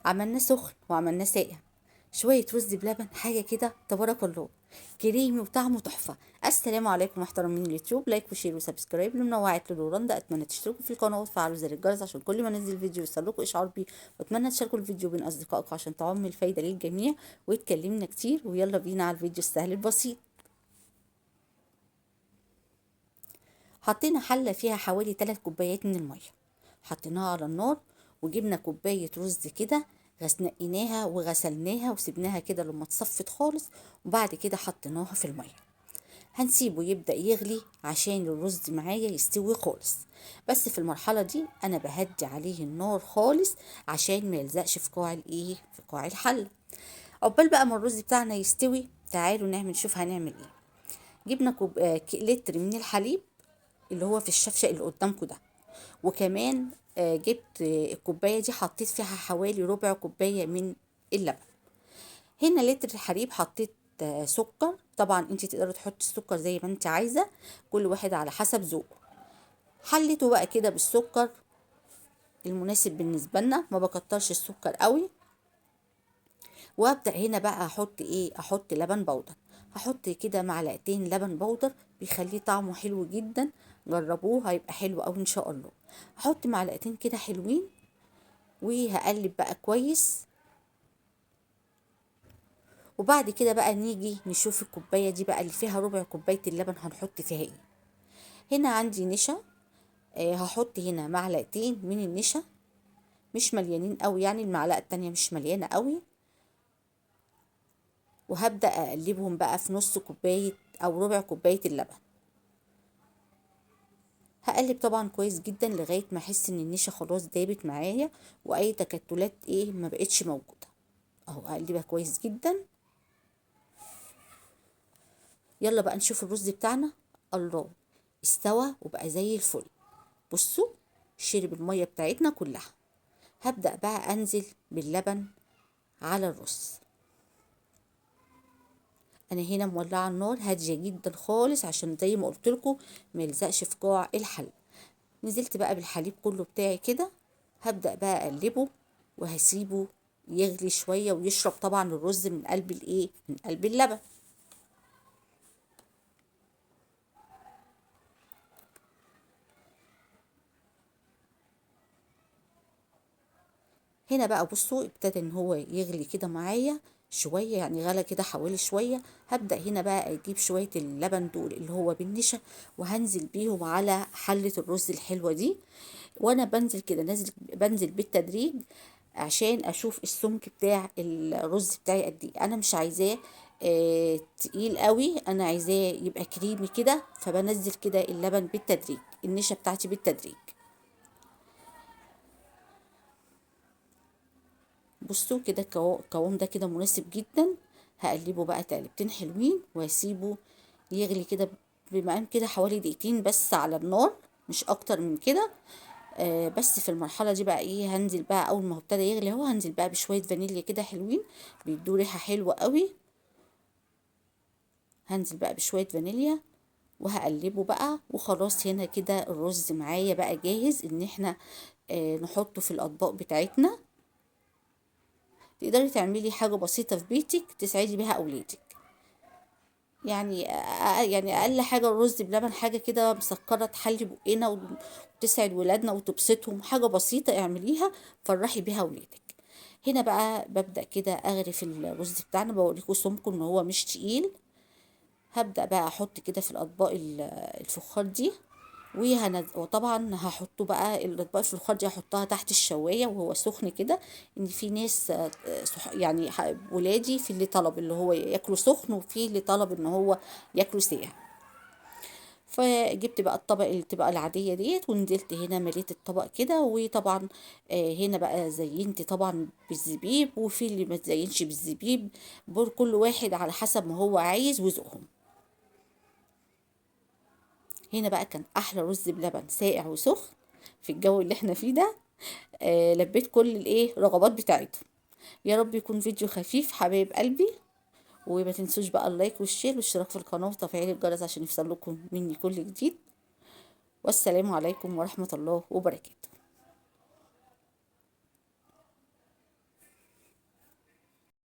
عملناه سخن وعملناه ساقع، شوية رز بلبن حاجة كده تبارك الله، كريمي وطعمه تحفة. السلام عليكم محترمين اليوتيوب، like و share و subscribe لمنوعات لورندا. اتمنى تشتركوا في القناة وتفعلوا زر الجرس عشان كل ما انزل فيديو يوصل لكم اشعار بيه، واتمنى تشاركوا الفيديو بين اصدقائكم عشان تعم الفايدة للجميع. واتكلمنا كتير، ويلا بينا على الفيديو السهل البسيط. حطينا حله فيها حوالي 3 كوبايات من المية، حطيناها على النار، وجبنا كوباية رز كده نقيناها وغسلناها وسبناها كده لما تصفت خالص، وبعد كده حطيناها في المية. هنسيبه يبدأ يغلي عشان الرز معايا يستوي خالص. بس في المرحلة دي انا بهدي عليه النار خالص عشان ما يلزقش في قاع الايه، في قاع الحلة. عقبال بقى ما الرز بتاعنا يستوي، تعالوا نشوف هنعمل ايه. جبنا لتر من الحليب اللي هو في الشفشق اللي قدامكم ده، وكمان جبت الكوباية دي حطيت فيها حوالي ربع كوباية من اللبن. هنا لتر الحليب حطيت سكر، طبعا انت تقدري تحطي السكر زي ما انت عايزه، كل واحد على حسب ذوقه. حليته بقى كده بالسكر المناسب بالنسبة لنا، ما بكترش السكر قوي. وابدا هنا بقى احط ايه، احط لبن بودر. هحط كده معلقتين لبن بودر، بيخليه طعمه حلو جدا، جربوه هيبقى حلو قوي ان شاء الله. هحط معلقتين كده حلوين، وهقلب بقى كويس. وبعد كده بقى نيجي نشوف الكوباية دي بقى اللي فيها ربع كوباية اللبن هنحط فيها ايه. هنا عندي نشا، هحط هنا معلقتين من النشا، مش مليانين قوي يعني، المعلقة التانية مش مليانة قوي. وهبدا اقلبهم بقى في نص كوباية او ربع كوباية اللبن. هقلب طبعا كويس جدا لغاية ما احس ان النشا خلاص دابت معايا، واي تكتلات ايه ما بقتش موجودة. اهو هقلبها كويس جدا. يلا بقى نشوف الرز بتاعنا. الله، استوى وبقى زي الفل. بصوا شرب المية بتاعتنا كلها. هبدا بقى انزل باللبن على الرز. انا هنا مولعه النار هادية جدا خالص عشان زي ما قلت لكم ما يلزقش في قاع الحلة. نزلت بقى بالحليب كله بتاعي كده. هبدا بقى اقلبه وهسيبه يغلي شوية ويشرب طبعا الرز من قلب الايه، من قلب اللبن. هنا بقى بصوا ابتدى ان هو يغلي كده معايا شوية، يعني غلى كده حوالي شوية. هبدا هنا بقى اجيب شوية اللبن دول اللي هو بالنشا، وهنزل بيهم على حله الرز الحلوة دي. وانا بنزل كده بنزل بالتدريج عشان اشوف السمك بتاع الرز بتاعي قد ايه. انا مش عايزاه تقيل قوي، انا عايزاه يبقى كريمي كده، فبنزل كده اللبن بالتدريج، النشا بتاعتي بالتدريج. بصوا كده القوام ده كده مناسب جدا. هقلبه بقى تقلبتين حلوين واسيبه يغلي كده بمقام كده حوالي دقيقتين بس على النار، مش اكتر من كده. بس في المرحلة دي بقى ايه، هنزل بقى اول ما هو ابتدى يغلي اهو، هنزل بقى بشوية فانيليا كده حلوين بيدوا ريحه حلوة قوي. هنزل بقى بشوية فانيليا وهقلبه بقى، وخلاص هنا كده الرز معايا بقى جاهز ان احنا نحطه في الاطباق بتاعتنا. تقدري تعملي حاجة بسيطة في بيتك تسعدي بيها أولادك، يعني أقل حاجة الرز بلبن، حاجة كده مسكرة تحلي بقنا وتسعد ولادنا وتبسطهم، حاجة بسيطة اعمليها فرحي بيها أولادك. هنا بقى ببدأ كده أغرف الرز بتاعنا، بوريكم سمكة إن هو مش تقيل. هبدأ بقى أحط كده في الأطباق الفخار دي، وطبعا هحطه بقى الاطباق الفخار دي هحطها تحت الشوايه وهو سخن كده. ان في ناس، يعني ولادي في اللي طلب اللي هو ياكله سخن، وفي اللي طلب ان هو ياكله ساقع. فجبت بقى الطبق اللي تبقى العادية ديت، ونزلت هنا مليت الطبق كده. وطبعا هنا بقى زينت طبعا بالزبيب، وفي اللي ما تزينش بالزبيب، كل واحد على حسب ما هو عايز وذوقهم. هنا بقى كان احلى رز بلبن ساقع وسخن في الجو اللي احنا فيه ده. لبيت كل الايه رغبات بتاعتهم. يا رب يكون فيديو خفيف حبايب قلبي، وما تنسوش بقى ال like وال share والاشتراك في القناة وتفعيل الجرس عشان يوصل لكم مني كل جديد. والسلام عليكم ورحمة الله وبركاته.